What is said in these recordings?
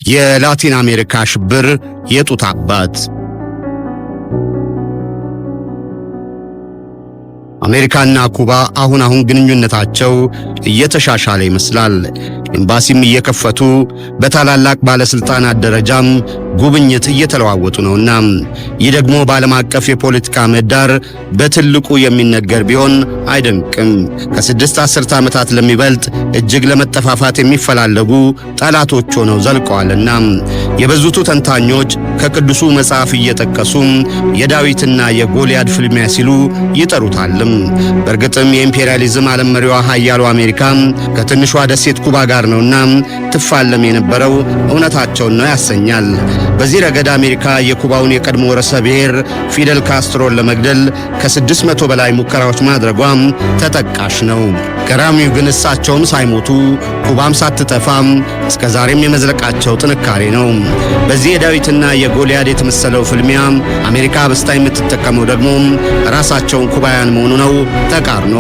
የላቲን አሜሪካ ሽብር የጡት አባት። አሜሪካና ኩባ አሁን አሁን ግንኙነታቸው እየተሻሻለ ይመስላል። ኤምባሲም እየከፈቱ በታላላቅ ባለስልጣናት ደረጃም ጉብኝት እየተለዋወጡ ነውና ይህ ደግሞ በዓለም አቀፍ የፖለቲካ ምህዳር በትልቁ የሚነገር ቢሆን አይደንቅም። ከ6 አስርተ ዓመታት ለሚበልጥ እጅግ ለመጠፋፋት የሚፈላለጉ ጠላቶች ሆነው ዘልቀዋልና የበዙቱ ተንታኞች ከቅዱሱ መጽሐፍ እየጠቀሱ የዳዊትና የጎልያድ ፍልሚያ ሲሉ ይጠሩታልም። በእርግጥም የኢምፔሪያሊዝም ዓለም መሪዋ ኃያሉ አሜሪካ ከትንሿ ደሴት ኩባ ጋር ነውና ትፋለም የነበረው እውነታቸውን ነው ያሰኛል። በዚህ ረገድ አሜሪካ የኩባውን የቀድሞ ርዕሰ ብሔር ፊደል ካስትሮን ለመግደል ከ600 በላይ ሙከራዎች ማድረጓም ተጠቃሽ ነው። ገራሚው ግን እሳቸውም ሳይሞቱ ኩባም ሳትጠፋም እስከ ዛሬም የመዝለቃቸው ጥንካሬ ነው። በዚህ የዳዊትና የጎልያድ የተመሰለው ፍልሚያ አሜሪካ በስታ የምትጠቀመው ደግሞ ራሳቸውን ኩባውያን መሆኑ ነው። ተቃርኖ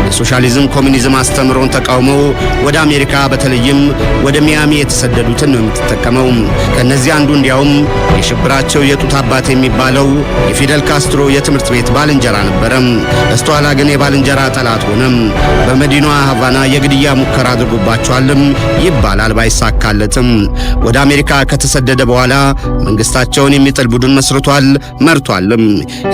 የሶሻሊዝም ኮሚኒዝም አስተምሮን ተቃውመው ወደ አሜሪካ በተለይም ወደ ሚያሚ የተሰደዱትን ነው የምትጠቀመው። ከነዚህ አንዱ እንዲያውም የሽብራቸው የጡት አባት የሚባለው የፊደል ካስትሮ የትምህርት ቤት ባልንጀራ ነበረም። በስተኋላ ግን የባልንጀራ ጠላት ሆነም። በመዲናዋ ሃቫና የግድያ ሙከራ አድርጎባቸዋልም ይባላል። ባይሳካለትም ወደ አሜሪካ ከተሰደደ በኋላ መንግስታቸውን የሚጥል ቡድን መስርቷል፣ መርቷልም።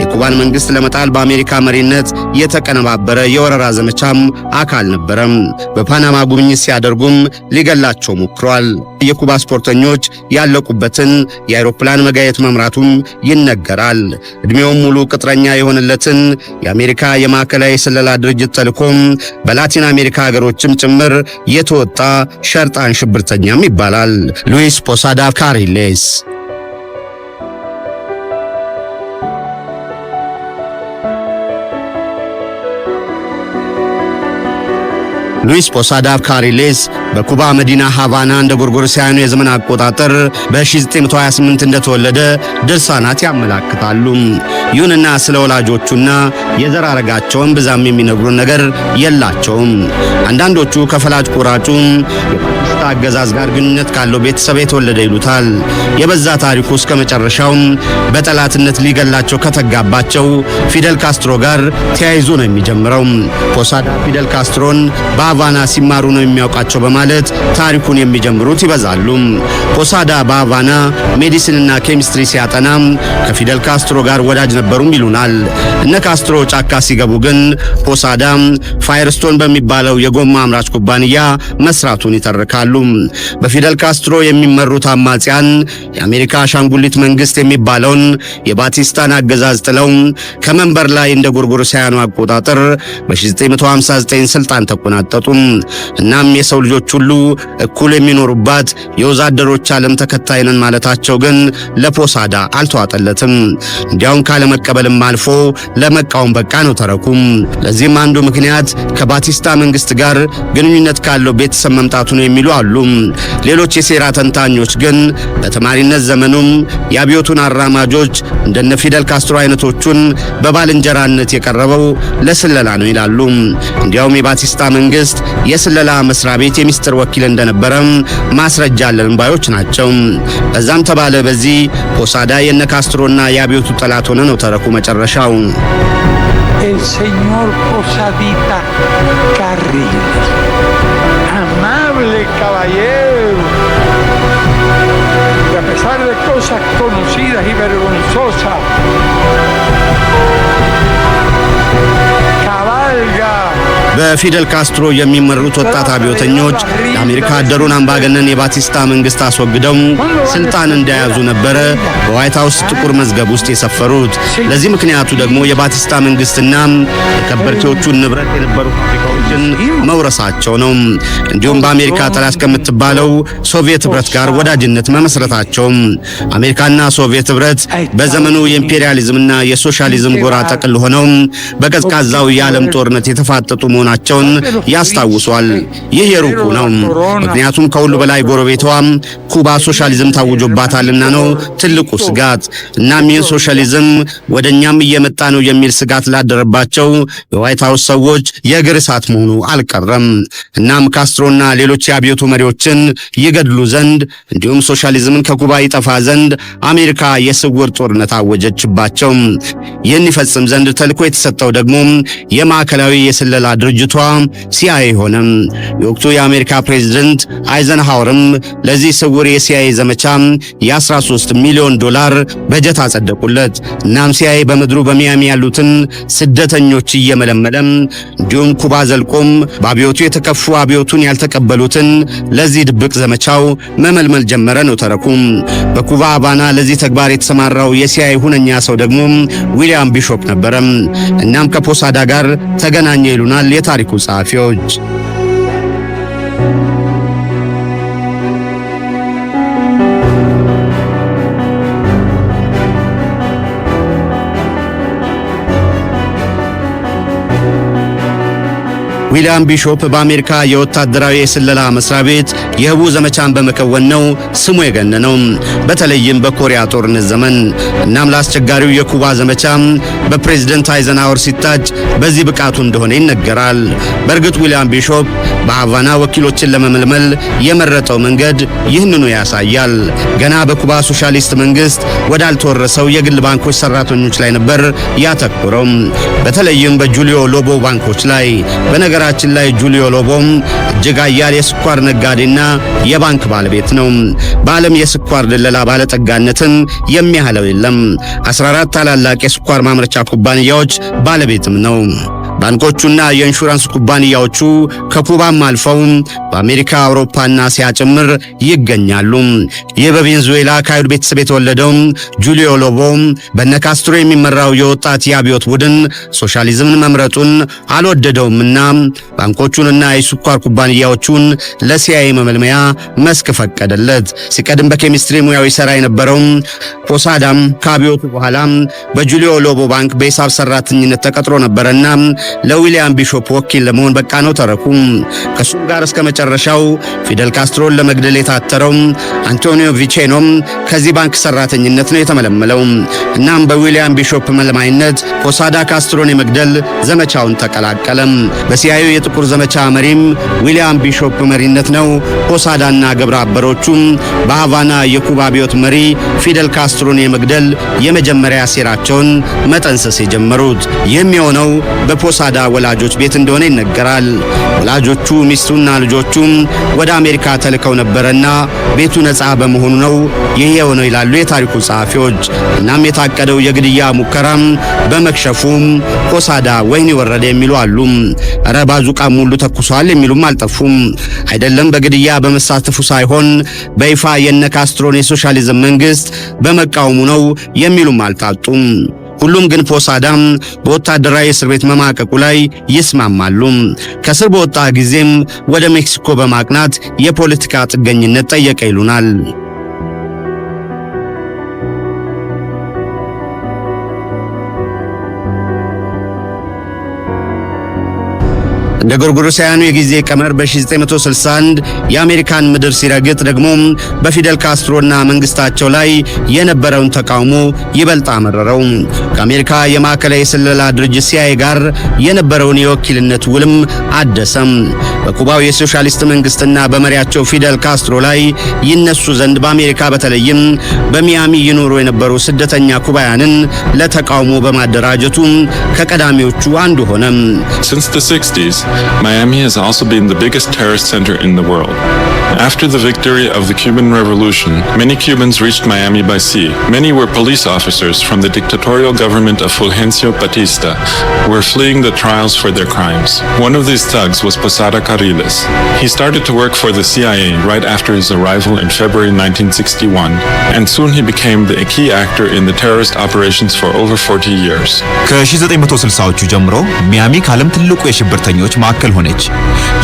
የኩባን መንግስት ለመጣል በአሜሪካ መሪነት የተቀነባበረ የወረራ ዘመቻም አካል ነበረም። በፓናማ ጉብኝት ሲያደርጉም ሊገላቸው ሞክሯል። የኩባ ስፖርተኞች ያለቁበትን የአውሮፕላን መጋየት መምራቱም ይነገራል። እድሜውን ሙሉ ቅጥረኛ የሆነለትን የአሜሪካ የማዕከላዊ የስለላ ድርጅት ተልኮም በላቲን አሜሪካ ሀገሮችም ጭምር የተወጣ ሸርጣን ሽብርተኛም ይባላል። ሉዊስ ፖሳዳ ካሪሌስ። ሉዊስ ፖሳዳ ካሪሌስ በኩባ መዲና ሃቫና እንደ ጎርጎሮሳውያኑ የዘመን አቆጣጠር በ1928 እንደተወለደ ድርሳናት ያመላክታሉ። ይሁንና ስለ ወላጆቹና የዘር ሐረጋቸውን ብዛም የሚነግሩን ነገር የላቸውም። አንዳንዶቹ ከፈላጭ ቆራጩ የባቲስታ አገዛዝ ጋር ግንኙነት ካለው ቤተሰብ የተወለደ ይሉታል። የበዛ ታሪኩ እስከ መጨረሻው በጠላትነት ሊገላቸው ከተጋባቸው ፊደል ካስትሮ ጋር ተያይዞ ነው የሚጀምረው። ፖሳዳ ፊደል ካስትሮን በሃቫና ሲማሩ ነው የሚያውቃቸው በማለት ታሪኩን የሚጀምሩት ይበዛሉ። ፖሳዳ በሃቫና medicine ና ኬሚስትሪ ሲያጠና ከፊደል ካስትሮ ጋር ወዳጅ ነበሩም ይሉናል። እነ ካስትሮ ጫካ ሲገቡ ግን ፖሳዳ ፋየርስቶን በሚባለው የጎማ አምራች ኩባንያ መስራቱን ይተርካሉ። በፊደል ካስትሮ የሚመሩት አማጽያን የአሜሪካ አሻንጉሊት መንግስት የሚባለውን የባቲስታን አገዛዝ ጥለው ከመንበር ላይ እንደ ጎርጎሮሳውያኑ አቆጣጠር በ1959 ስልጣን ተቆናጠጡ። እናም የሰው ልጆች ሁሉ እኩል የሚኖሩባት የወዛደሮች ዓለም ተከታይ ነን ማለታቸው ግን ለፖሳዳ አልተዋጠለትም። እንዲያውም ካለመቀበልም አልፎ ለመቃወም በቃ ነው ተረኩም። ለዚህም አንዱ ምክንያት ከባቲስታ መንግስት ጋር ግንኙነት ካለው ቤተሰብ መምጣቱ ነው የሚሉ አሉ። ሌሎች የሴራ ተንታኞች ግን በተማሪነት ዘመኑም የአብዮቱን አራማጆች እንደነ ፊደል ካስትሮ አይነቶቹን በባልንጀራነት የቀረበው ለስለላ ነው ይላሉ። እንዲያውም የባቲስታ መንግስት የስለላ መስሪያ ቤት የሚስጥር ወኪል እንደነበረም ማስረጃ አለን ባዮች ናቸው። በዛም ተባለ በዚህ ፖሳዳ የነ ካስትሮና የአብዮቱ ጠላት ሆነ ነው ተረኩ መጨረሻው። El señor Posadita Carriles, amable caballero, que a pesar de cosas conocidas y vergonzosas, cabalga በፊደል ካስትሮ የሚመሩት ወጣት አብዮተኞች የአሜሪካ አደሩን አምባገነን የባቲስታ መንግስት አስወግደው ስልጣን እንደያዙ ነበረ በዋይት ሃውስ ጥቁር መዝገብ ውስጥ የሰፈሩት። ለዚህ ምክንያቱ ደግሞ የባቲስታ መንግስትና የከበርቴዎቹን ንብረት የነበሩ ፋብሪካዎችን መውረሳቸው ነው። እንዲሁም በአሜሪካ ጠላት ከምትባለው ሶቪየት ህብረት ጋር ወዳጅነት መመስረታቸው። አሜሪካና ሶቪየት ህብረት በዘመኑ የኢምፔሪያሊዝምና የሶሻሊዝም ጎራ ጠቅል ሆነው በቀዝቃዛው የዓለም ጦርነት የተፋጠጡ መሆናቸው መሆናቸውን ያስታውሷል። ይህ የሩቁ ነው። ምክንያቱም ከሁሉ በላይ ጎረቤቷ ኩባ ሶሻሊዝም ታውጆባታልና ነው ትልቁ ስጋት። እናም ይህን ሶሻሊዝም ወደ እኛም እየመጣ ነው የሚል ስጋት ላደረባቸው የዋይት ሃውስ ሰዎች የእግር እሳት መሆኑ አልቀረም። እናም ካስትሮና ሌሎች የአብዮቱ መሪዎችን ይገድሉ ዘንድ እንዲሁም ሶሻሊዝምን ከኩባ ይጠፋ ዘንድ አሜሪካ የስውር ጦርነት አወጀችባቸው። ይህን ይፈጽም ዘንድ ተልዕኮ የተሰጠው ደግሞ የማዕከላዊ የስለላ ድርጅቷ ሲአይኤ ሆነ። የወቅቱ የአሜሪካ ፕሬዝደንት አይዘንሃወርም ለዚህ ስውር የሲአይኤ ዘመቻ የ13 ሚሊዮን ዶላር በጀት አጸደቁለት። እናም ሲአይኤ በምድሩ በሚያሚ ያሉትን ስደተኞች እየመለመለም እንዲሁም ኩባ ዘልቆም በአብዮቱ የተከፉ፣ አብዮቱን ያልተቀበሉትን ለዚህ ድብቅ ዘመቻው መመልመል ጀመረ ነው ተረኩም። በኩባ ሃቫና ለዚህ ተግባር የተሰማራው የሲአይኤ ሁነኛ ሰው ደግሞ ዊሊያም ቢሾፕ ነበረ። እናም ከፖሳዳ ጋር ተገናኘ ይሉናል የታሪኩ ጸሐፊዎች። ዊሊያም ቢሾፕ በአሜሪካ የወታደራዊ የስለላ መስሪያ ቤት የህቡዕ ዘመቻን በመከወን ነው ስሙ የገነነው፣ በተለይም በኮሪያ ጦርነት ዘመን። እናም ለአስቸጋሪው የኩባ ዘመቻ በፕሬዝደንት አይዘንሃወር ሲታጭ በዚህ ብቃቱ እንደሆነ ይነገራል። በእርግጥ ዊሊያም ቢሾፕ በሃቫና ወኪሎችን ለመመልመል የመረጠው መንገድ ይህንኑ ያሳያል። ገና በኩባ ሶሻሊስት መንግስት ወዳልተወረሰው የግል ባንኮች ሰራተኞች ላይ ነበር ያተኮረው፣ በተለይም በጁሊዮ ሎቦ ባንኮች ላይ። በነገራችን ላይ ጁሊዮ ሎቦም እጅግ ኃያል የስኳር ነጋዴና የባንክ ባለቤት ነው። በዓለም የስኳር ድለላ ባለጠጋነትን የሚያህለው የለም። 14 ታላላቅ የስኳር ማምረቻ ኩባንያዎች ባለቤትም ነው። ባንኮቹና የኢንሹራንስ ኩባንያዎቹ ከኩባም አልፈው በአሜሪካ፣ አውሮፓና እስያ ጭምር ይገኛሉ። ይህ በቬንዙዌላ ከአይሁድ ቤተሰብ የተወለደው ጁሊዮ ሎቦ በነ ካስትሮ የሚመራው የወጣት የአብዮት ቡድን ሶሻሊዝምን መምረጡን አልወደደውምና ባንኮቹንና የስኳር ኩባንያዎቹን ለሲአይኤ መመልመያ መስክ ፈቀደለት። ሲቀድም በኬሚስትሪ ሙያው ይሰራ የነበረው ፖሳዳም ከአብዮቱ በኋላ በጁሊዮ ሎቦ ባንክ በሂሳብ ሰራተኝነት ተቀጥሮ ነበረና ለዊሊያም ቢሾፕ ወኪል ለመሆን በቃ ነው ተረኩ። ከሱም ጋር እስከ መጨረሻው ፊደል ካስትሮን ለመግደል የታተረው አንቶኒዮ ቪቼኖም ከዚህ ባንክ ሰራተኝነት ነው የተመለመለው። እናም በዊሊያም ቢሾፕ መልማይነት ፖሳዳ ካስትሮን የመግደል ዘመቻውን ተቀላቀለ። በሲአይኤ የጥቁር ዘመቻ መሪም ዊሊያም ቢሾፕ መሪነት ነው ፖሳዳና ግብረ አበሮቹም በሃቫና የኩባ አብዮት መሪ ፊደል ካስትሮን የመግደል የመጀመሪያ ሴራቸውን መጠንሰስ የጀመሩት። ይህም የሆነው በፖሳዳ ወላጆች ቤት እንደሆነ ይነገራል። ወላጆቹ፣ ሚስቱና ልጆቹም ወደ አሜሪካ ተልከው ነበረና ቤቱ ነፃ በመሆኑ ነው ይህ የሆነው ይላሉ የታሪኩ ጸሐፊዎች። እናም የታቀደው የግድያ ሙከራም በመክሸፉም ፖሳዳ ወህኒ ወረደ የሚሉ አሉ። እረ ባዙቃም ሁሉ ተኩሷል የሚሉም አልጠፉም። አይደለም በግድያ በመሳተፉ ሳይሆን በይፋ የነ ካስትሮን የሶሻሊዝም መንግስት በመቃወሙ ነው የሚሉም አልታጡም። ሁሉም ግን ፖሳዳም በወታደራዊ እስር ቤት መማቀቁ ላይ ይስማማሉ። ከእስር በወጣ ጊዜም ወደ ሜክሲኮ በማቅናት የፖለቲካ ጥገኝነት ጠየቀ ይሉናል። እንደ ጎርጎሮሳውያኑ የጊዜ ቀመር በ1961 የአሜሪካን ምድር ሲረግጥ ደግሞ በፊደል ካስትሮና መንግስታቸው ላይ የነበረውን ተቃውሞ ይበልጥ አመረረው። ከአሜሪካ የማዕከላዊ የስለላ ድርጅት ሲአይኤ ጋር የነበረውን የወኪልነት ውልም አደሰም። በኩባው የሶሻሊስት መንግስትና በመሪያቸው ፊደል ካስትሮ ላይ ይነሱ ዘንድ በአሜሪካ በተለይም በሚያሚ ይኖሩ የነበሩ ስደተኛ ኩባያንን ለተቃውሞ በማደራጀቱ ከቀዳሚዎቹ አንዱ ሆነ። Since the 60s, Miami has also been the biggest terrorist center in the world. After the victory of the Cuban Revolution, many Cubans reached Miami by sea. Many were police officers from the dictatorial government of Fulgencio Batista, who were fleeing the trials for their crimes. One of these thugs was Posada Carriles. He started to work for the CIA right after his arrival in February 1961, and soon he became the key actor in the terrorist operations for over 40 years. ከ1960ዎቹ ጀምሮ ሚያሚ ከዓለም ትልቁ የሽብርተኞች ማዕከል ሆነች።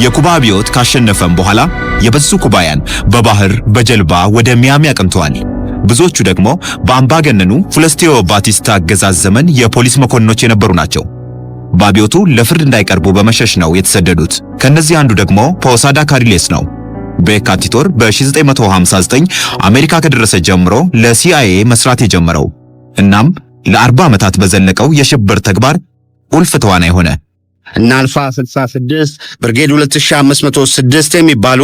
የኩባ አብዮት ካሸነፈም በኋላ የበዙ ኩባውያን በባህር በጀልባ ወደ ሚያሚ አቅንተዋል። ብዙዎቹ ደግሞ በአምባገነኑ ፉልሄንሲዮ ባቲስታ አገዛዝ ዘመን የፖሊስ መኮንኖች የነበሩ ናቸው። በአብዮቱ ለፍርድ እንዳይቀርቡ በመሸሽ ነው የተሰደዱት። ከነዚህ አንዱ ደግሞ ፖሳዳ ካሪሌስ ነው። በየካቲት ወር በ1959 አሜሪካ ከደረሰ ጀምሮ ለሲአይኤ መስራት የጀመረው፣ እናም ለ40 ዓመታት በዘለቀው የሽብር ተግባር ቁልፍ ተዋናይ ሆነ። እና አልፋ 66፣ ብርጌድ 2506 የሚባሉ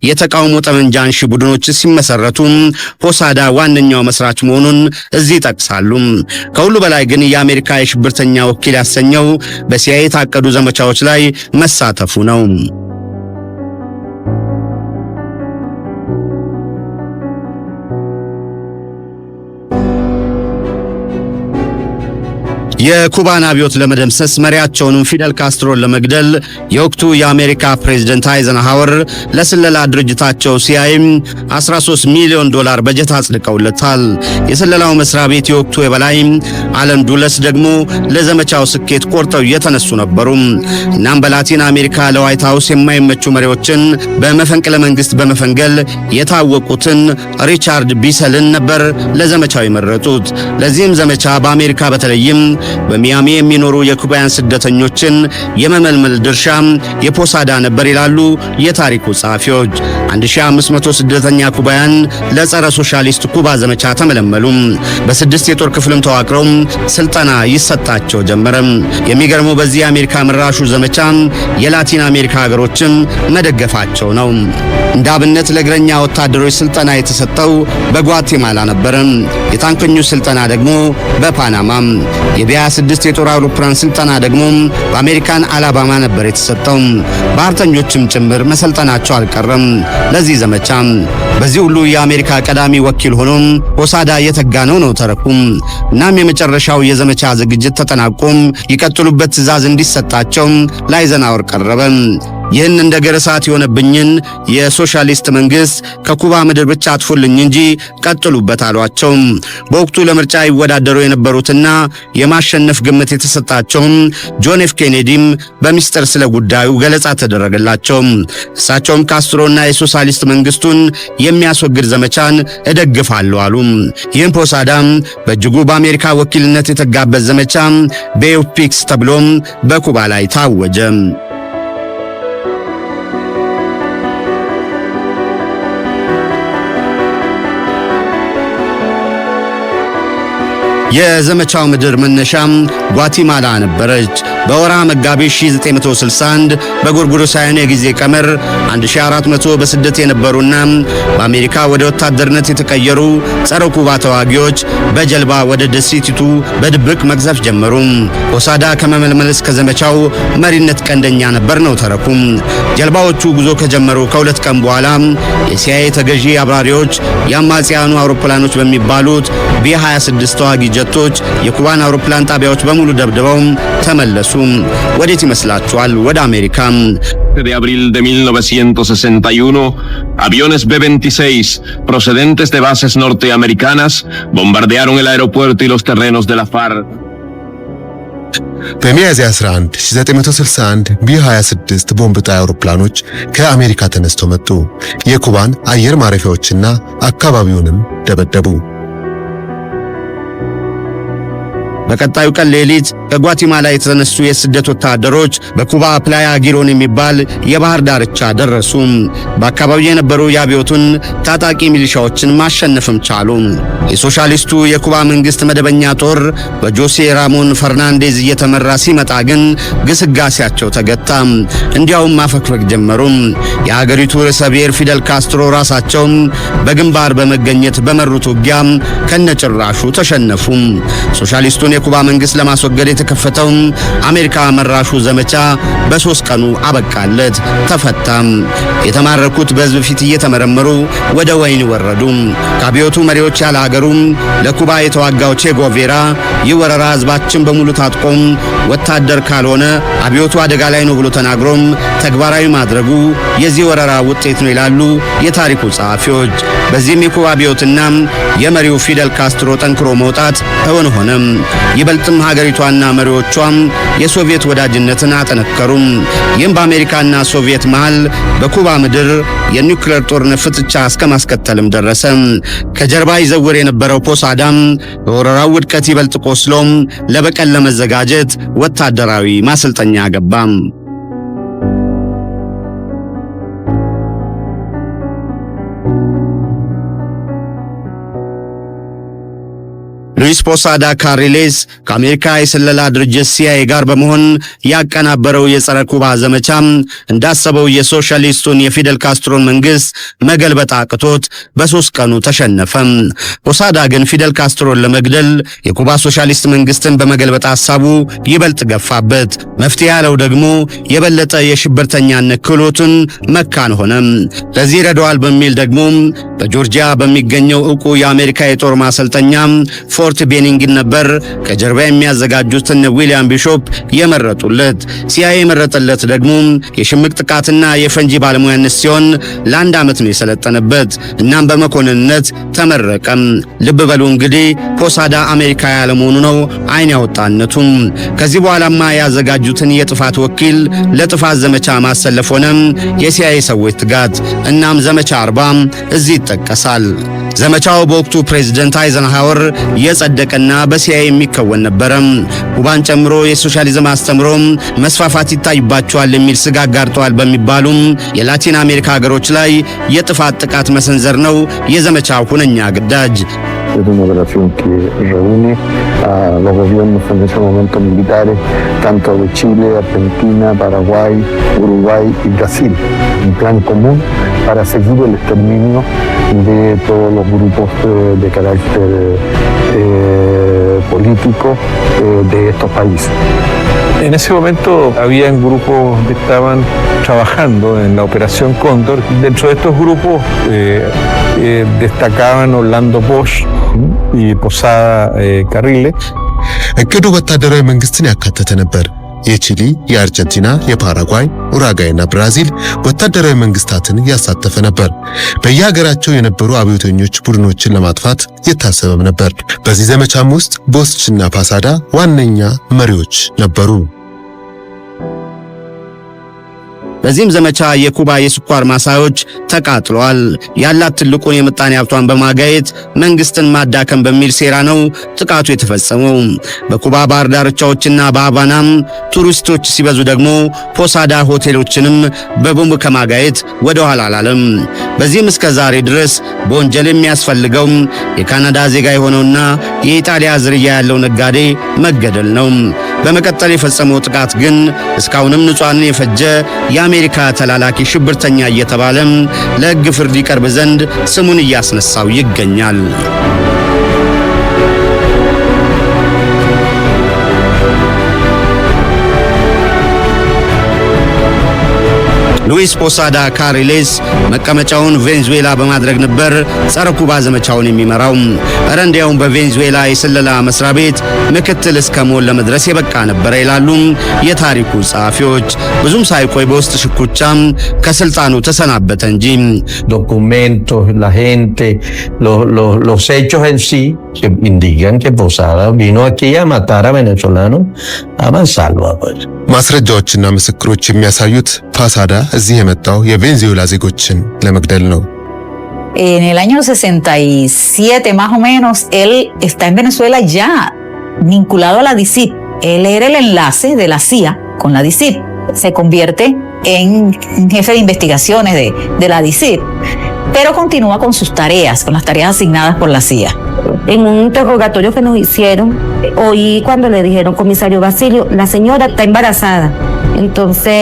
የተቃውሞ ጠመንጃ አንሺ ቡድኖች ሲመሰረቱ ፖሳዳ ዋነኛው መስራች መሆኑን እዚህ ይጠቅሳሉ። ከሁሉ በላይ ግን የአሜሪካ የሽብርተኛ ወኪል ያሰኘው በሲአይኤ የታቀዱ ዘመቻዎች ላይ መሳተፉ ነው። የኩባን አብዮት ለመደምሰስ፣ መሪያቸውንም ፊደል ካስትሮን ለመግደል የወቅቱ የአሜሪካ ፕሬዝደንት አይዘንሃወር ለስለላ ድርጅታቸው ሲአይኤም 13 ሚሊዮን ዶላር በጀት አጽድቀውለታል። የስለላው መስሪያ ቤት የወቅቱ የበላይ አለን ዱለስ ደግሞ ለዘመቻው ስኬት ቆርጠው የተነሱ ነበሩ። እናም በላቲን አሜሪካ ለዋይት ሃውስ የማይመቹ መሪዎችን በመፈንቅለ መንግስት በመፈንገል የታወቁትን ሪቻርድ ቢሰልን ነበር ለዘመቻው የመረጡት። ለዚህም ዘመቻ በአሜሪካ በተለይም በሚያሚ የሚኖሩ የኩባውያን ስደተኞችን የመመልመል ድርሻ የፖሳዳ ነበር ይላሉ የታሪኩ ጸሐፊዎች። 1500 ስደተኛ ኩባውያን ለጸረ ሶሻሊስት ኩባ ዘመቻ ተመለመሉ። በስድስት የጦር ክፍልም ተዋቅረው ስልጠና ይሰጣቸው ጀመረ። የሚገርመው በዚህ የአሜሪካ መራሹ ዘመቻ የላቲን አሜሪካ ሀገሮችም መደገፋቸው ነው። እንደ አብነት ለእግረኛ ወታደሮች ስልጠና የተሰጠው በጓቴማላ ነበር። የታንከኞች ስልጠና ደግሞ በፓናማ፣ የቢ26 የጦር አውሮፕላን ስልጠና ደግሞ በአሜሪካን አላባማ ነበር የተሰጠው። ባህርተኞችም ጭምር መሰልጠናቸው አልቀረም ለዚህ ዘመቻ። በዚህ ሁሉ የአሜሪካ ቀዳሚ ወኪል ሆኖ ፖሳዳ የተጋ ነው ነው ተረኩም። እናም የመጨረሻው የዘመቻ ዝግጅት ተጠናቆም ይቀጥሉበት ትዕዛዝ እንዲሰጣቸው ለአይዘንሃወር ቀረበ። ይህን እንደ ገረሳት የሆነብኝን የሶሻሊስት መንግስት ከኩባ ምድር ብቻ አጥፉልኝ እንጂ ቀጥሉበት አሏቸው። በወቅቱ ለምርጫ ይወዳደሩ የነበሩትና የማሸነፍ ግምት የተሰጣቸው ጆን ኤፍ ኬኔዲም በሚስጥር ስለ ጉዳዩ ገለጻ ተደረገላቸው። እሳቸውም ካስትሮና የሶሻሊስት መንግስቱን የሚያስወግድ ዘመቻን እደግፋለሁ አሉ። ይህም ፖሳዳም በእጅጉ በአሜሪካ ወኪልነት የተጋበት ዘመቻ Bay of Pigs ተብሎም በኩባ ላይ ታወጀ። የዘመቻው ምድር መነሻም ጓቲማላ ነበረች። በወርሃ መጋቢት 1961 በጎርጎሮሳውያኑ የጊዜ ቀመር 1400 በስደት የነበሩና በአሜሪካ ወደ ወታደርነት የተቀየሩ ጸረ ኩባ ተዋጊዎች በጀልባ ወደ ደሴቲቱ በድብቅ መቅዘፍ ጀመሩ። ፖሳዳ ከመመልመል እስከ ዘመቻው መሪነት ቀንደኛ ነበር ነው ተረኩም። ጀልባዎቹ ጉዞ ከጀመሩ ከ2 ቀን በኋላ የሲአይኤ ተገዢ አብራሪዎች የአማጽያኑ አውሮፕላኖች በሚባሉት ቢ26 ተዋጊ ጀቶች የኩባን አውሮፕላን ጣቢያዎች በሙሉ ደብድበው ተመለሱ። ወዴት ይመስላችኋል? ወደ አሜሪካ። De abril de 1961, aviones B-26 procedentes de bases norteamericanas bombardearon el aeropuerto y los terrenos de la FARC. በሚያዝያ 11 1961 ቢ26 ቦምብ ጣይ አውሮፕላኖች ከአሜሪካ ተነስተው መጡ። የኩባን አየር ማረፊያዎችና አካባቢውንም ደበደቡ። በቀጣዩ ቀን ሌሊት ከጓቲማላ የተነሱ የስደት ወታደሮች በኩባ ፕላያ ጊሮን የሚባል የባህር ዳርቻ ደረሱ። በአካባቢው የነበሩ የአብዮቱን ታጣቂ ሚሊሻዎችን ማሸነፍም ቻሉ። የሶሻሊስቱ የኩባ መንግስት መደበኛ ጦር በጆሴ ራሞን ፈርናንዴዝ እየተመራ ሲመጣ ግን ግስጋሴያቸው ተገታ። እንዲያውም ማፈግፈግ ጀመሩ። የሀገሪቱ ርዕሰ ብሔር ፊደል ካስትሮ ራሳቸው በግንባር በመገኘት በመሩት ውጊያ ከነጭራሹ ተሸነፉ። ሶሻሊስቱን የኩባ መንግስት ለማስወገድ የተከፈተው አሜሪካ መራሹ ዘመቻ በ3 ቀኑ አበቃለት፣ ተፈታም። የተማረኩት በህዝብ ፊት እየተመረመሩ ወደ ወህኒ ወረዱ። ከአብዮቱ መሪዎች ያለ ሀገሩ ለኩባ የተዋጋው ቼ ጉቬራ ይህ ወረራ ህዝባችን በሙሉ ታጥቆም ወታደር ካልሆነ አብዮቱ አደጋ ላይ ነው ብሎ ተናግሮም ተግባራዊ ማድረጉ የዚህ ወረራ ውጤት ነው ይላሉ የታሪኩ ጸሐፊዎች። በዚህም የኩባ አብዮትና የመሪው ፊደል ካስትሮ ጠንክሮ መውጣት እውን ሆነም። ይበልጥም ሀገሪቷና መሪዎቿም የሶቪየት ወዳጅነትን አጠነከሩም። ይህም በአሜሪካና ሶቪየት መሃል በኩባ ምድር የኒውክሌር ጦርነት ፍጥጫ እስከ ማስከተልም ደረሰ። ከጀርባ ይዘውር የነበረው ፖሳዳም በወረራው ውድቀት ይበልጥ ቆስሎም ለበቀል ለመዘጋጀት ወታደራዊ ማሰልጠኛ ገባም። ሉዊስ ፖሳዳ ካሪሌስ ከአሜሪካ የስለላ ድርጅት ሲአይኤ ጋር በመሆን ያቀናበረው የጸረ ኩባ ዘመቻም እንዳሰበው የሶሻሊስቱን የፊደል ካስትሮን መንግስት መገልበጥ አቅቶት በ3 ቀኑ ተሸነፈ። ፖሳዳ ግን ፊደል ካስትሮን ለመግደል የኩባ ሶሻሊስት መንግስትን በመገልበጥ ሐሳቡ ይበልጥ ገፋበት። መፍትሄ ያለው ደግሞ የበለጠ የሽብርተኛነት ክህሎቱን መካን ሆነ። ለዚህ ረደዋል በሚል ደግሞ በጆርጂያ በሚገኘው ዕውቁ የአሜሪካ የጦር ማሰልጠኛ ፎርት ቤኒንግ ነበር ከጀርባ የሚያዘጋጁትን ዊሊያም ቢሾፕ የመረጡለት። ሲአይኤ የመረጠለት ደግሞ የሽምቅ ጥቃትና የፈንጂ ባለሙያነት ሲሆን ለአንድ ዓመት ነው የሰለጠነበት። እናም በመኮንንነት ተመረቀም። ልብ በሉ እንግዲህ ፖሳዳ አሜሪካ ያለመሆኑ ነው አይን ያወጣነቱም። ከዚህ በኋላማ ያዘጋጁትን የጥፋት ወኪል ለጥፋት ዘመቻ ማሰለፍ ሆነ የሲአይኤ ሰዎች ትጋት። እናም ዘመቻ 40 እዚህ ይጠቀሳል። ዘመቻው በወቅቱ ፕሬዝዳንት አይዘንሃወር የጸደቀና በሲአይኤ የሚከወን ነበር። ኩባን ጨምሮ የሶሻሊዝም አስተምሮ መስፋፋት ይታይባቸዋል የሚል ስጋት ጋርጠዋል በሚባሉ የላቲን አሜሪካ ሀገሮች ላይ የጥፋት ጥቃት መሰንዘር ነው የዘመቻው ሁነኛ ግዳጅ። Es una operación que reúne a los gobiernos en ese momento militares, tanto de Chile, Argentina, Paraguay, Uruguay y Brasil. Un plan común para seguir el exterminio de todos los grupos de carácter político de estos países. En ese momento habían grupos que estaban trabajando en la Operación Cóndor. Dentro de estos grupos destacaban Orlando Bosch y Posada Carriles. እቅዱ ወታደራዊ መንግስትን ያካተተ ነበር። የቺሊ፣ የአርጀንቲና፣ የፓራጓይ፣ ኡራጓይና ብራዚል ወታደራዊ መንግስታትን ያሳተፈ ነበር። በየሀገራቸው የነበሩ አብዮተኞች ቡድኖችን ለማጥፋት የታሰበም ነበር። በዚህ ዘመቻም ውስጥ ቦስችና ፓሳዳ ዋነኛ መሪዎች ነበሩ። በዚህም ዘመቻ የኩባ የስኳር ማሳዎች ተቃጥለዋል። ያላት ትልቁን የምጣኔ ሀብቷን በማጋየት መንግስትን ማዳከም በሚል ሴራ ነው ጥቃቱ የተፈጸመው። በኩባ ባህር ዳርቻዎችና በሃቫናም ቱሪስቶች ሲበዙ ደግሞ ፖሳዳ ሆቴሎችንም በቦምብ ከማጋየት ወደ ኋላ አላለም። በዚህም እስከ ዛሬ ድረስ በወንጀል የሚያስፈልገው የካናዳ ዜጋ የሆነውና የኢጣሊያ ዝርያ ያለው ነጋዴ መገደል ነው። በመቀጠል የፈጸመው ጥቃት ግን እስካሁንም ንጹሃንን የፈጀ የአሜሪካ ተላላኪ ሽብርተኛ እየተባለ ለሕግ ፍርድ ይቀርብ ዘንድ ስሙን እያስነሳው ይገኛል። ሉዊስ ፖሳዳ ካሪሌስ መቀመጫውን ቬንዙዌላ በማድረግ ነበር ጸረ ኩባ ዘመቻውን የሚመራው። እረ እንዲያውም በቬንዙዌላ የስለላ መስሪያ ቤት ምክትል እስከ መሆን ለመድረስ የበቃ ነበር ይላሉ የታሪኩ ጸሐፊዎች። ብዙም ሳይቆይ በውስጥ ሽኩቻም ከስልጣኑ ተሰናበተ እንጂ። Documentos, la gente, los hechos en sí que indican que Posada vino aquí a matar a venezolanos a mansalva, pues. ማስረጃዎችና ምስክሮች የሚያሳዩት ፓሳዳ እዚህ የመጣው የቬንዙዌላ ዜጎችን ለመግደል ነው። En el año 67 más o menos, él está en Venezuela ya vinculado a la DISIP. Él era el enlace de la CIA con la DISIP. Se convierte en jefe de investigaciones de la DISIP, pero continúa con sus tareas, con las tareas asignadas por la CIA. En un interrogatorio que nos hicieron, oí cuando le dijeron: "Comisario Basilio, la señora está embarazada. Entonces,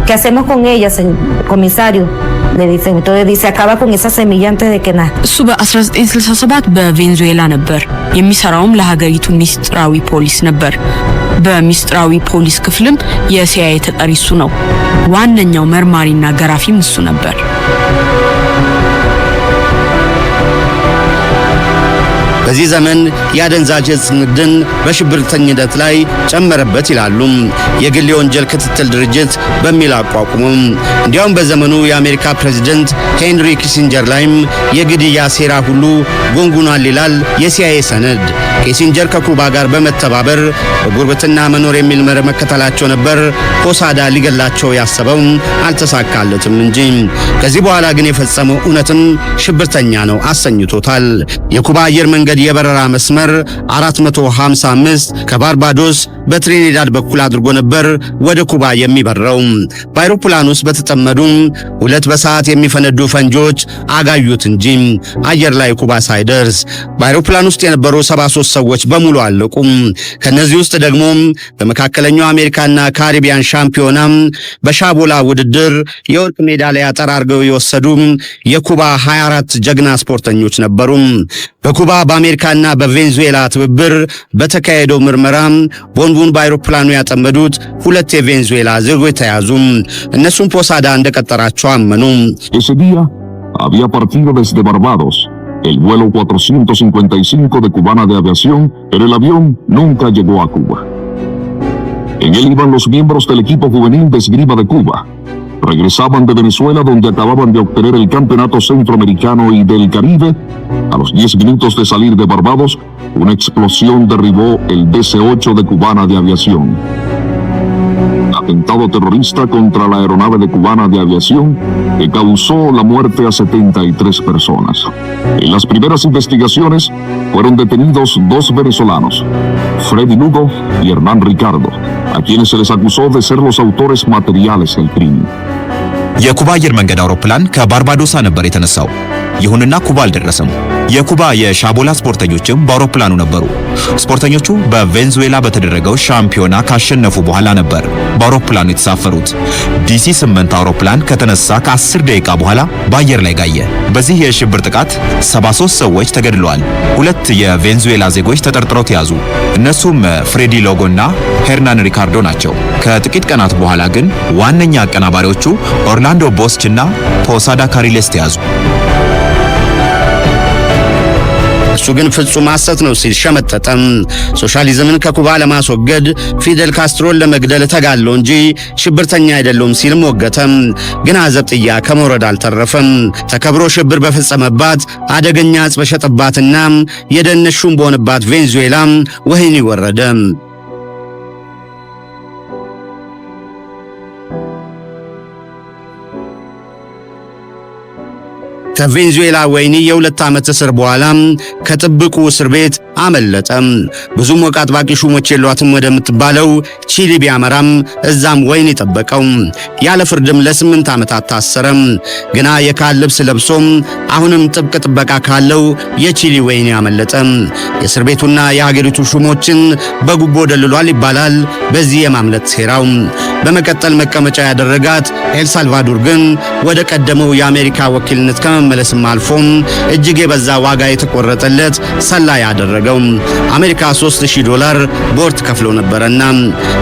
¿qué hacemos con ella, comisario?". Le dicen, entonces dice: "Acaba con esa semilla antes de que nazca". እሱ በ1967 በቬንዙዌላ ነበር። የሚሰራውም ለሀገሪቱ ሚስጥራዊ ፖሊስ ነበር። በሚስጥራዊ ፖሊስ ክፍልም የሲአይኤ ተጠሪ እሱ ነው። ዋነኛው መርማሪና ገራፊም እሱ ነበር። በዚህ ዘመን የአደንዛዥ እጽ ንግድን በሽብርተኝነት ላይ ጨመረበት ይላሉ። የግል የወንጀል ክትትል ድርጅት በሚል አቋቁሙም። እንዲያውም በዘመኑ የአሜሪካ ፕሬዝደንት ሄንሪ ኪሲንጀር ላይም የግድያ ሴራ ሁሉ ጎንጉኗል ይላል የሲአይኤ ሰነድ። ኪሲንጀር ከኩባ ጋር በመተባበር በጉርብትና መኖር የሚል መርህ መከተላቸው ነበር ፖሳዳ ሊገላቸው ያሰበው፣ አልተሳካለትም እንጂ። ከዚህ በኋላ ግን የፈጸመው እውነትም ሽብርተኛ ነው አሰኝቶታል። የኩባ አየር መንገድ የበረራ መስመር 455 ከባርባዶስ በትሪኒዳድ በኩል አድርጎ ነበር ወደ ኩባ የሚበረው። በአውሮፕላን ውስጥ በተጠመዱ ሁለት በሰዓት የሚፈነዱ ፈንጂዎች አጋዩት እንጂ አየር ላይ ኩባ ሳይደርስ በአውሮፕላን ውስጥ የነበሩ 73 ሰዎች በሙሉ አለቁ። ከነዚህ ውስጥ ደግሞ በመካከለኛው አሜሪካና ካሪቢያን ሻምፒዮና በሻቦላ ውድድር የወርቅ ሜዳሊያ ጠራርገው የወሰዱ የኩባ 24 ጀግና ስፖርተኞች ነበሩ። በኩባ፣ በአሜሪካና በቬንዙዌላ ትብብር በተካሄደው ምርመራ ቦምቡን በአውሮፕላኑ ያጠመዱት ሁለት የቬንዙዌላ ዜጎች ተያዙ። እነሱም ፖሳዳ እንደቀጠራቸው አመኑ። Ese día había partido desde Barbados el vuelo 455 de Cubana de Aviación, pero el avión nunca llegó a Cuba. En él iban los miembros del equipo juvenil de esgrima de Cuba. Regresaban de Venezuela, donde acababan de obtener el campeonato centroamericano y del Caribe. A los 10 minutos de salir de Barbados, una explosión derribó el DC-8 de Cubana de Aviación. Atentado terrorista contra la aeronave de Cubana de Aviación que causó la muerte a 73 personas. En las primeras investigaciones fueron detenidos dos venezolanos, Freddy Lugo y Hernán Ricardo, a quienes se les acusó de ser los autores materiales del crimen. የኩባ አየር መንገድ አውሮፕላን ከባርባዶሳ ነበር የተነሳው። ይሁንና ኩባ አልደረሰም። የኩባ የሻቦላ ስፖርተኞችም በአውሮፕላኑ ነበሩ። ስፖርተኞቹ በቬንዙዌላ በተደረገው ሻምፒዮና ካሸነፉ በኋላ ነበር በአውሮፕላኑ የተሳፈሩት። ዲሲ 8 አውሮፕላን ከተነሳ ከ10 ደቂቃ በኋላ በአየር ላይ ጋየ። በዚህ የሽብር ጥቃት 73 ሰዎች ተገድለዋል። ሁለት የቬንዙዌላ ዜጎች ተጠርጥረው ተያዙ። እነሱም ፍሬዲ ሎጎና ሄርናን ሪካርዶ ናቸው። ከጥቂት ቀናት በኋላ ግን ዋነኛ አቀናባሪዎቹ ኦርላንዶ ቦስች እና ፖሳዳ ካሪሌስ ተያዙ። እሱ ግን ፍጹም ሐሰት ነው ሲል ሸመጠጠም። ሶሻሊዝምን ከኩባ ለማስወገድ ፊደል ካስትሮን ለመግደል እተጋለሁ እንጂ ሽብርተኛ አይደለሁም ሲል ሞገተም። ግን ዘብጥያ ከመውረድ አልተረፈም። ተከብሮ ሽብር በፈጸመባት፣ አደገኛ እጽ በሸጠባትና የደህንነት ሹም በሆነባት ቬንዙዌላ ወህኒ ወረደ። ከቬንዙዌላ ወህኒ የ2 ዓመት እስር በኋላ ከጥብቁ እስር ቤት አመለጠም። ብዙም ወግ አጥባቂ ሹሞች የሏትም ወደምትባለው ቺሊ ቢያመራም እዛም ወህኒ ጠበቀው። ያለ ፍርድም ለ8 ዓመታት ታሰረም። ግና የካህን ልብስ ለብሶም አሁንም ጥብቅ ጥበቃ ካለው የቺሊ ወህኒ አመለጠ። የእስር ቤቱና የሀገሪቱ ሹሞችን በጉቦ ደልሏል ይባላል በዚህ የማምለጥ ሴራው። በመቀጠል መቀመጫ ያደረጋት ኤልሳልቫዶር ግን ወደ ቀደመው የአሜሪካ ወኪልነት ከመመለስም አልፎም እጅግ የበዛ ዋጋ የተቆረጠለት ሰላይ ያደረገው። አሜሪካ 3000 ዶላር በወር ከፍሎ ነበረና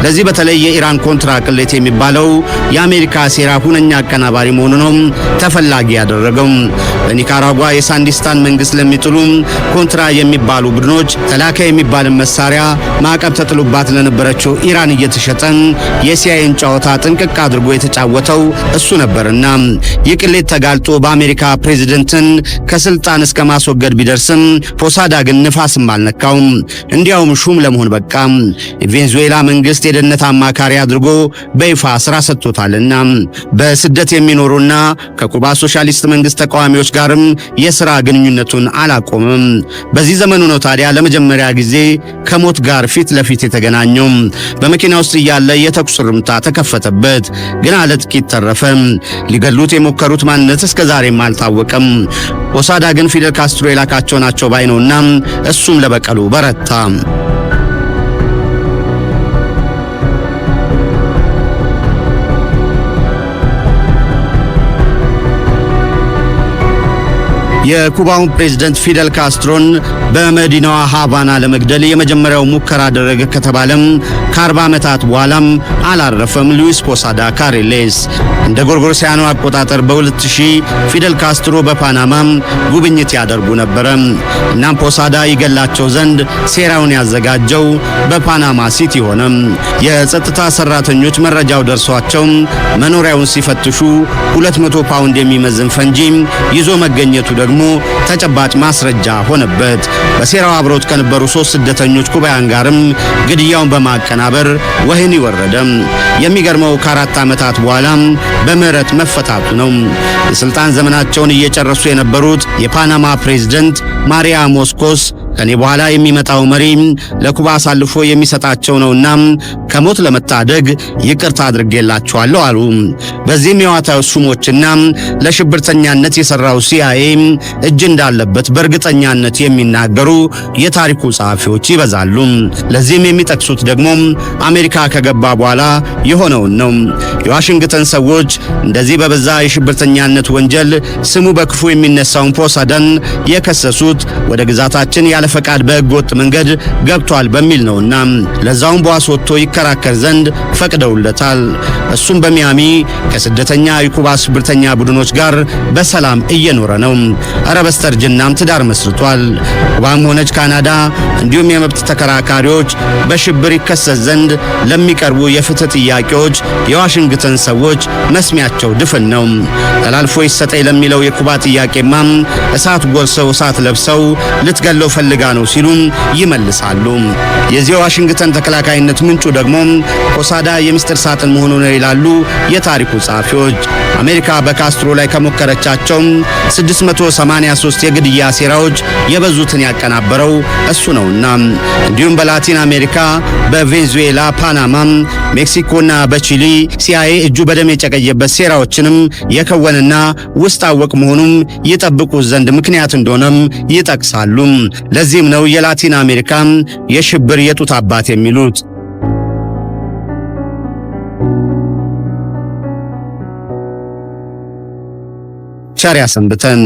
ለዚህ በተለይ የኢራን ኮንትራ ቅሌት የሚባለው የአሜሪካ ሴራ ሁነኛ አቀናባሪ መሆኑ ነው ተፈላጊ ያደረገው። በኒካራጓ የሳንዲስታን መንግስት ለሚጥሉ ኮንትራ የሚባሉ ቡድኖች ተላከ የሚባልን መሳሪያ ማዕቀብ ተጥሎባት ለነበረችው ኢራን እየተሸጠ የሲአይኤን ጨዋታ ጥንቅቅ አድርጎ የተጫወተው እሱ ነበርና ይህ ቅሌት ተጋልጦ በአሜሪካ ፕሬዚደንትን ከስልጣን እስከ ማስወገድ ቢደርስም ፖሳዳ ግን ንፋስም አልነካውም። እንዲያውም ሹም ለመሆን በቃ። የቬንዙዌላ መንግስት የደህንነት አማካሪ አድርጎ በይፋ ስራ ሰጥቶታልና በስደት የሚኖሩና ከኩባ ሶሻሊስት መንግስት ተቃዋሚዎች ጋርም የስራ ግንኙነቱን አላቆምም። በዚህ ዘመኑ ነው ታዲያ ለመጀመሪያ ጊዜ ከሞት ጋር ፊት ለፊት የተገናኘው። በመኪና ውስጥ እያለ የተኩስ ርምታ ተከፈተበት፣ ግና ለጥቂት ተረፈ። ሊገሉት የሞከሩት ማንነት እስከ ዛሬም አልታወቀም። ፖሳዳ ግን ፊደል ካስትሮ የላካቸው ናቸው ባይ ነውና እሱም ለበቀሉ በረታ። የኩባውን ፕሬዝደንት ፊደል ካስትሮን በመዲናዋ ሃቫና ለመግደል የመጀመሪያው ሙከራ አደረገ ከተባለም ከ40 ዓመታት በኋላም አላረፈም። ሉዊስ ፖሳዳ ካሪሌስ እንደ ጎርጎሮሳውያኑ አቆጣጠር በ2000 ፊደል ካስትሮ በፓናማ ጉብኝት ያደርጉ ነበረ። እናም ፖሳዳ ይገላቸው ዘንድ ሴራውን ያዘጋጀው በፓናማ ሲቲ ሆነ። የጸጥታ ሰራተኞች መረጃው ደርሷቸው መኖሪያውን ሲፈትሹ 200 ፓውንድ የሚመዝን ፈንጂ ይዞ መገኘቱ ደግሞ ደግሞ ተጨባጭ ማስረጃ ሆነበት። በሴራው አብረውት ከነበሩ 3 ስደተኞች ኩባውያን ጋርም ግድያውን በማቀናበር ወህኒ ወረደ። የሚገርመው ከ4 ዓመታት በኋላ በምህረት መፈታቱ ነው። የስልጣን ዘመናቸውን እየጨረሱ የነበሩት የፓናማ ፕሬዝደንት ማሪያ ሞስኮስ ከኔ በኋላ የሚመጣው መሪ ለኩባ አሳልፎ የሚሰጣቸው ነውና ከሞት ለመታደግ ይቅርታ አድርጌላቸዋለሁ አሉ። በዚህም የዋይት ሃውስ ሹሞችና ለሽብርተኛነት የሰራው ሲአይኤ እጅ እንዳለበት በእርግጠኛነት የሚናገሩ የታሪኩ ጸሐፊዎች ይበዛሉ። ለዚህም የሚጠቅሱት ደግሞ አሜሪካ ከገባ በኋላ የሆነውን ነው። የዋሽንግተን ሰዎች እንደዚህ በበዛ የሽብርተኛነት ወንጀል ስሙ በክፉ የሚነሳውን ፖሳዳን የከሰሱት ወደ ግዛታችን ያለ ፈቃድ በሕገወጥ መንገድ ገብቷል በሚል ነውና ለዛውም በዋስ ወጥቶ ይከራከር ዘንድ ፈቅደውለታል። እሱም በሚያሚ ከስደተኛ የኩባ ሽብርተኛ ቡድኖች ጋር በሰላም እየኖረ ነው። ኧረ በስተርጅናም ትዳር መስርቷል። ኩባም ሆነች ካናዳ እንዲሁም የመብት ተከራካሪዎች በሽብር ይከሰስ ዘንድ ለሚቀርቡ የፍትህ ጥያቄዎች የዋሽንግተን ሰዎች መስሚያቸው ድፍን ነው። ተላልፎ ይሰጠኝ ለሚለው የኩባ ጥያቄማ እሳት ጎርሰው እሳት ለብሰው ልትገለው ፈልጋ ነው ሲሉ ይመልሳሉ። የዚህ የዋሽንግተን ተከላካይነት ምንጩ ደግሞ ፖሳዳ የሚስጥር ሳጥን መሆኑ ነው ይላሉ የታሪኩ ጸሐፊዎች። አሜሪካ በካስትሮ ላይ ከሞከረቻቸው 683 የግድያ ሴራዎች የበዙትን ያቀናበረው እሱ ነውና እንዲሁም በላቲን አሜሪካ በቬንዙዌላ፣ ፓናማ፣ ሜክሲኮና በቺሊ ሲአይኤ እጁ በደም የጨቀየበት ሴራዎችንም የከወነና ውስጥ አወቅ መሆኑም ይጠብቁት ዘንድ ምክንያት እንደሆነም ይጠቅሳሉ። ለዚህም ነው የላቲን አሜሪካ የሽብር የጡት አባት የሚሉት። ቸር ያሰንብተን።